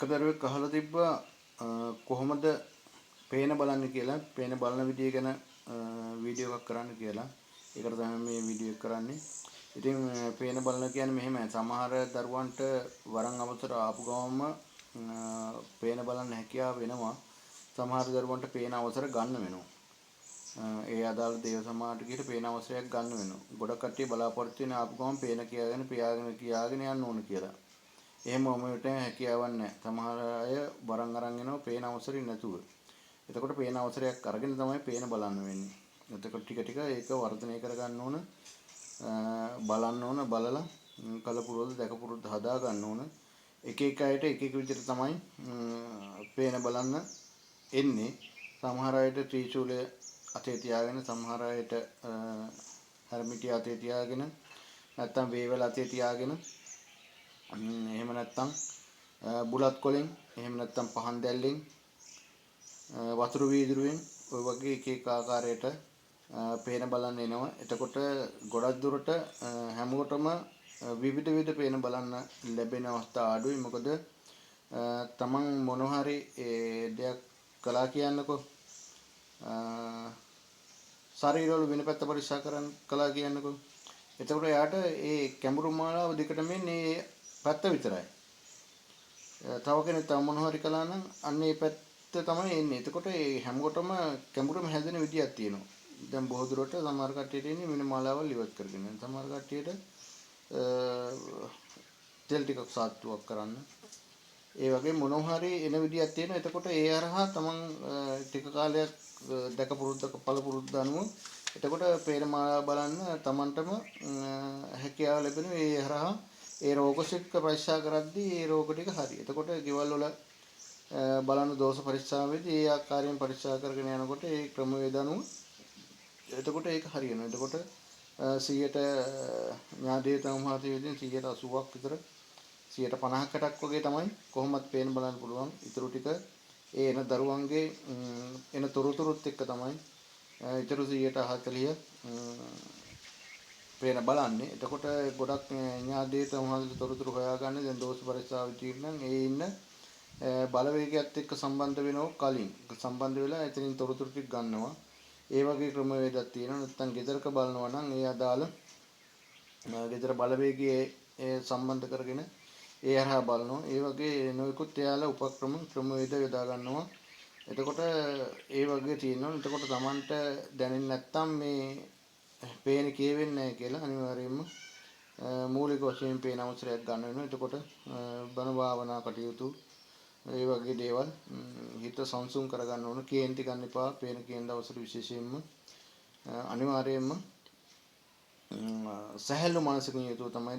එක දරුවෙක් අහලා තිබ්බා කොහොමද පේන බලන්නේ කියලා, පේන බලන විදිය ගැන වීඩියෝ එකක් කරන්න කියලා. ඒකට තමයි මේ වීඩියෝ එක කරන්නේ. ඉතින් පේන බලන කියන්නේ මෙහෙමයි. සමහර දරුවන්ට වරන් අවසර ආපු ගමන්ම පේන බලන්න හැකියාව වෙනවා. සමහර දරුවන්ට පේන අවසර ගන්න වෙනවා. ඒ අදාළ දේව සමාජයට ගිහින් පේන අවසරයක් ගන්න වෙනවා. ගොඩක් කට්ටිය බලාපොරොත්තු වෙන ආපු ගමන් පේන කියාගෙන පියාගෙන කියාගෙන යන්න ඕන කියලා. එහෙම ඔමයට හැකියාවක් නැහැ. සමහර අය වරන් අරන් එනවා පේන අවසරي නැතුව. එතකොට පේන අවසරයක් අරගෙන තමයි පේන බලන්න වෙන්නේ. එතකොට ටික ටික ඒක වර්ධනය කරගන්න ඕන. බලන්න ඕන, බලලා කලපුරුද්ද දැකපුරුද්ද හදා ගන්න ඕන. එක එක අයට එක එක විදිහට තමයි පේන බලන්න එන්නේ. සමහර අයට ත්‍රිශූලය අතේ තියාගෙන, සමහර අයට හැරමිටිය අතේ තියාගෙන, නැත්තම් වේවල අතේ තියාගෙන, එහෙම නැත්තම් බුලත් කොලෙන්, එහෙම නැත්තම් පහන් දැල්ලෙන්, වතුර වීදුරුවෙන්, ඔය වගේ එක එක ආකාරයට පේන බලන්න එනවා. එතකොට ගොඩක් දුරට හැමෝටම විවිධ විවිධ පේන බලන්න ලැබෙන අවස්ථා අඩුයි. මොකද තමන් මොන හරි දෙයක් කළා කියන්නකෝ, ශරීරවල වෙන පැත්ත පරීක්ෂා කරන් කළා කියන්නකෝ. එතකොට එයාට ඒ කැඹුරු මාලාව දෙකටම එන්නේ ඒ පැත්ත විතරයි. තව කෙනෙක් තව මොන හරි කළා නම් අන්න ඒ පැත්ත තමයි එන්නේ. එතකොට ඒ හැමෝටම කැඹුරම හැදෙන විදියක් තියෙනවා. දැන් බොහෝ දුරට සමහර කට්ටියට එන්නේ වෙන මාලාවල් ඉවත් කරගෙන. සමහර කට්ටියට තෙල් ටිකක් සාත්තුවක් කරන්න. ඒ වගේ මොනවා හරි එන විදියක් තියෙනවා. එතකොට ඒ හරහා තමන් ටික කාලයක් දැක පුරුද්දක පළ පුරුද්ද අනුව එතකොට පේන මාලාව බලන්න තමන්ටම හැකියාව ලැබෙනවා. ඒ හරහා ඒ රෝග සික්ක පරීක්ෂා කරද්දී ඒ රෝග ටික හරි. එතකොට ගෙවල් වල බලන දෝෂ පරීක්ෂා වෙද්දී ඒ ආකාරයෙන් පරීක්ෂා කරගෙන යනකොට ඒ ක්‍රමවේද අනුව එතකොට ඒක හරියනවා. එතකොට 100ට ඥාදේවතා මහතේ විදිහින් 180ක් විතර 150ක් වගේ තමයි කොහොමත් පේන බලන්න පුළුවන්. ඊටු ටික ඒ එන දරුවන්ගේ එන තොරතුරුත් එක්ක තමයි ඊටු 140 පේන බලන්නේ. එතකොට ගොඩක් ඥාදේවතා මහතේ තොරතුරු හොයාගන්න දැන් දෝෂ පරීක්ෂාව විදිහින් නම් ඒ ඉන්න බලවේගයත් එක්ක සම්බන්ධ වෙනව කලින් සම්බන්ධ වෙලා එතනින් තොරතුරු ටික ගන්නවා. ඒ වගේ ක්‍රමවේදයක් තියෙනවා. නැත්නම් ගෙදරක බලනවා නම් ඒ අදාළ ගෙදර බලවේගයේ ඒ සම්බන්ධ කරගෙන ඒ හරහා බලනවා. ඒ වගේ නොයෙකුත් එයාලා උපක්‍රම ක්‍රමවේද යොදා ගන්නවා. එතකොට ඒ වගේ තියෙනවා. එතකොට Tamanට දැනෙන්නේ නැත්නම් මේ පේන කියවෙන්නේ නැහැ කියලා අනිවාර්යයෙන්ම මූලික වශයෙන් පේන අවසරයක් ගන්න වෙනවා. එතකොට බණ භාවනා කටයුතු ඒ වගේ දේවල් හිත සංසුන් කරගන්න ඕන. කේන්ති ගන්න එපා. පේන කියන දවසට විශේෂයෙන්ම අනිවාර්යයෙන්ම සැහැල්ලු මානසික යුතුව තමයි